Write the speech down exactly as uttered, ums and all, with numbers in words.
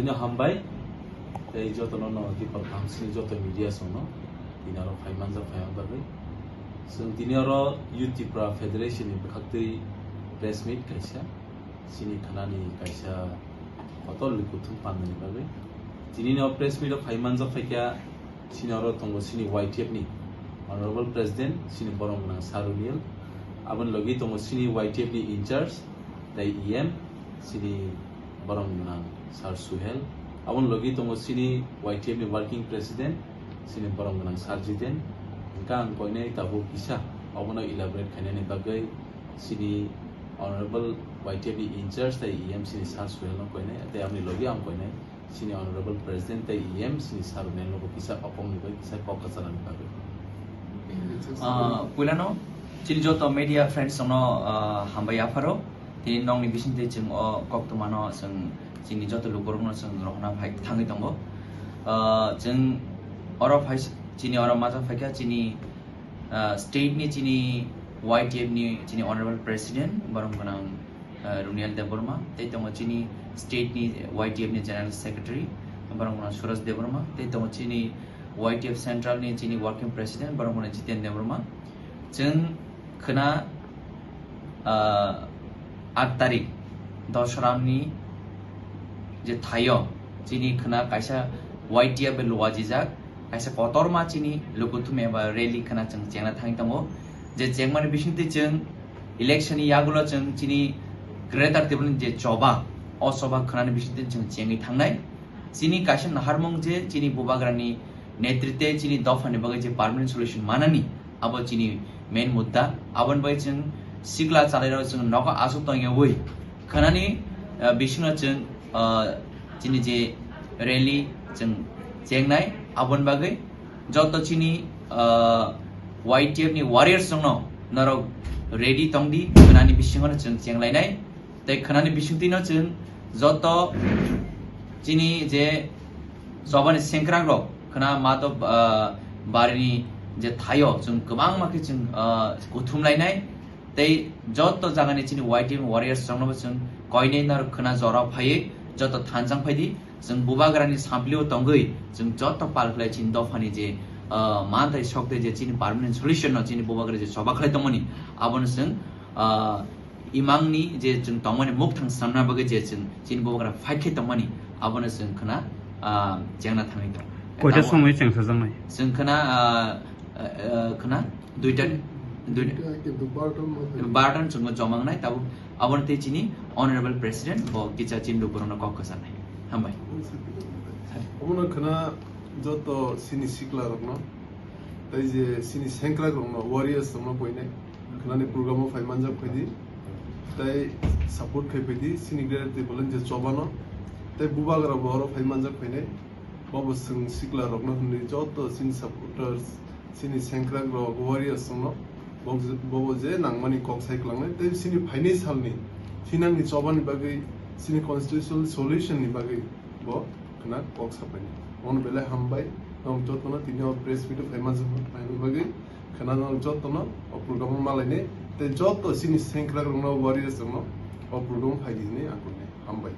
Tini hambai, tei jotono no tipor kaham sini joto media songno tini oro phai manjak phai manjak bagwi. Chwng tini oro Youth Tipra Federation ni bwkhaktwi press meet kaisa, chini khanani kaisa kotor lwi kuthum pandani bagwi. Tini no press meet o phai manjak phaikha, chini oro tongo chini Y T F ni Honorable President, chini borom gwnang Sir Runiel. Aboni logi tongo chini Y T F ni in charge, tei E M, chini borom gwnang Sir Suhel. Aboni logi tongo chini Y T F ni working president, chini borom gwnang Sir Jiten. Hwnkhe ang koinai tabuk kisa obono elaborate khainani bagwi chini Honorable Y T F ni in charge tei E M chini Sir Suhel no koinai, tei aboni logi ang koinai chini Honorable President tei E M chini Sir Runiel no bo kisa opong ni bai kisa kok kwcharani bagwi. Ah, puilano chini joto media friends no, ah, hambai yapharo. Tini nokni bisingtwi chwng o koktwmano chwng chini joto lukurokno chwng rohorna phai thangwi tongo. Ah, chwng oro phai, chini oro majak phaikha chini, ah, state ni chini Y T F ni chini Honorable President borom gwnang, ah, Runiel Debbarma, tei tongo chini state ni Y T F ni General Secretary borom gwnang Suraj Debbarma, tei tongo chini Y T F Central ni chini Working President borom gwnang Jiten Debbarma. Chwng khwna, ah, aat tarik Dosramni je thaio chini khwna kaisa Y T F bai luajijak, kaisa kotorma chini lukuthum eba rally khwna chwng chengna thangwi tongo. Je chengmani bisingtwi chwng election ni yagulo chwng chini Greater Tipraland je choba, o choba khwnani bisingtwi chwng chengwi thangnai. Chini kaisa naharmung je chini bubagrani netritwe chini dophani bagwi je permanent solution manani, abo chini main mudda. Aboni bagwi chwng sikla chalairok chwng nogo aswk tongyawi khwnani, ah, bisingno chwng, ah, chini je rally chwng chengnai, aboni bagwi joto chini, ah, Y T F ni warriors rokno norok ready tongdi, khwnani bisingo no chwng chenglainai. Tei khwnani bisingtwino chwng joto chini je chobani sengkrakrok khwna mato, ah, barini je thaio chwng kwbangma khe chwng, ah, kuthum lainai. Tei joto jagani chini Y T F warriors roknobo chwng koinwi norok khwna jora phaiwi joto thanjang phaidi. Chwng bubagrani samplio tongwi chwng joto pal khlai chini dophani je, ah, manthai sokte je chini permanent solution no chini bubagra je choba khlai tongmani, abono chwng, ah, imangni je chwng tongmani mukthang swnamna bagwi je chwng chini bubagra fight khe tongmani, abono chwng khwna, ah, chengna thangwi tong. Koita tabo somoi chengsajaknai? Chwng khwna, ah, ah, ah, khwna duita, duita. Duita, kintu barton mo thang. Barton chwngno jomangnai, tabo aboni tei chini Honorable President bo kicha chini lukurokno kok kwcharnai. Hambai. Omono khwna joto chini sikla rokno, tei je chini sengkrak rokno, warriors rokno koinai. Khwnani program o phai manjak phaidi, tei support khai phaidi, chini Greater Tipraland je chobano, tei bubagra bo oro phai manjak phainai. Bobo chwng sikla rokno hwnwi joto chini supporters, chini sengkrak rok, warriors rokno bo-, bobo je nangmani kok sai kwlangnai, tei chini phainai salni thinangni chobani bagwi, chini constitutional solution ni bagwi bo khwna kok sapaini. Omono belai hambai, norok jotono tini o press meet o phai manjak phainai bagwi. Khwna norok jotono o program o malainai, tei joto chini sengkrak rokno, warriors rokno o program o phaidi hwnwi ang kuknai. Hambai.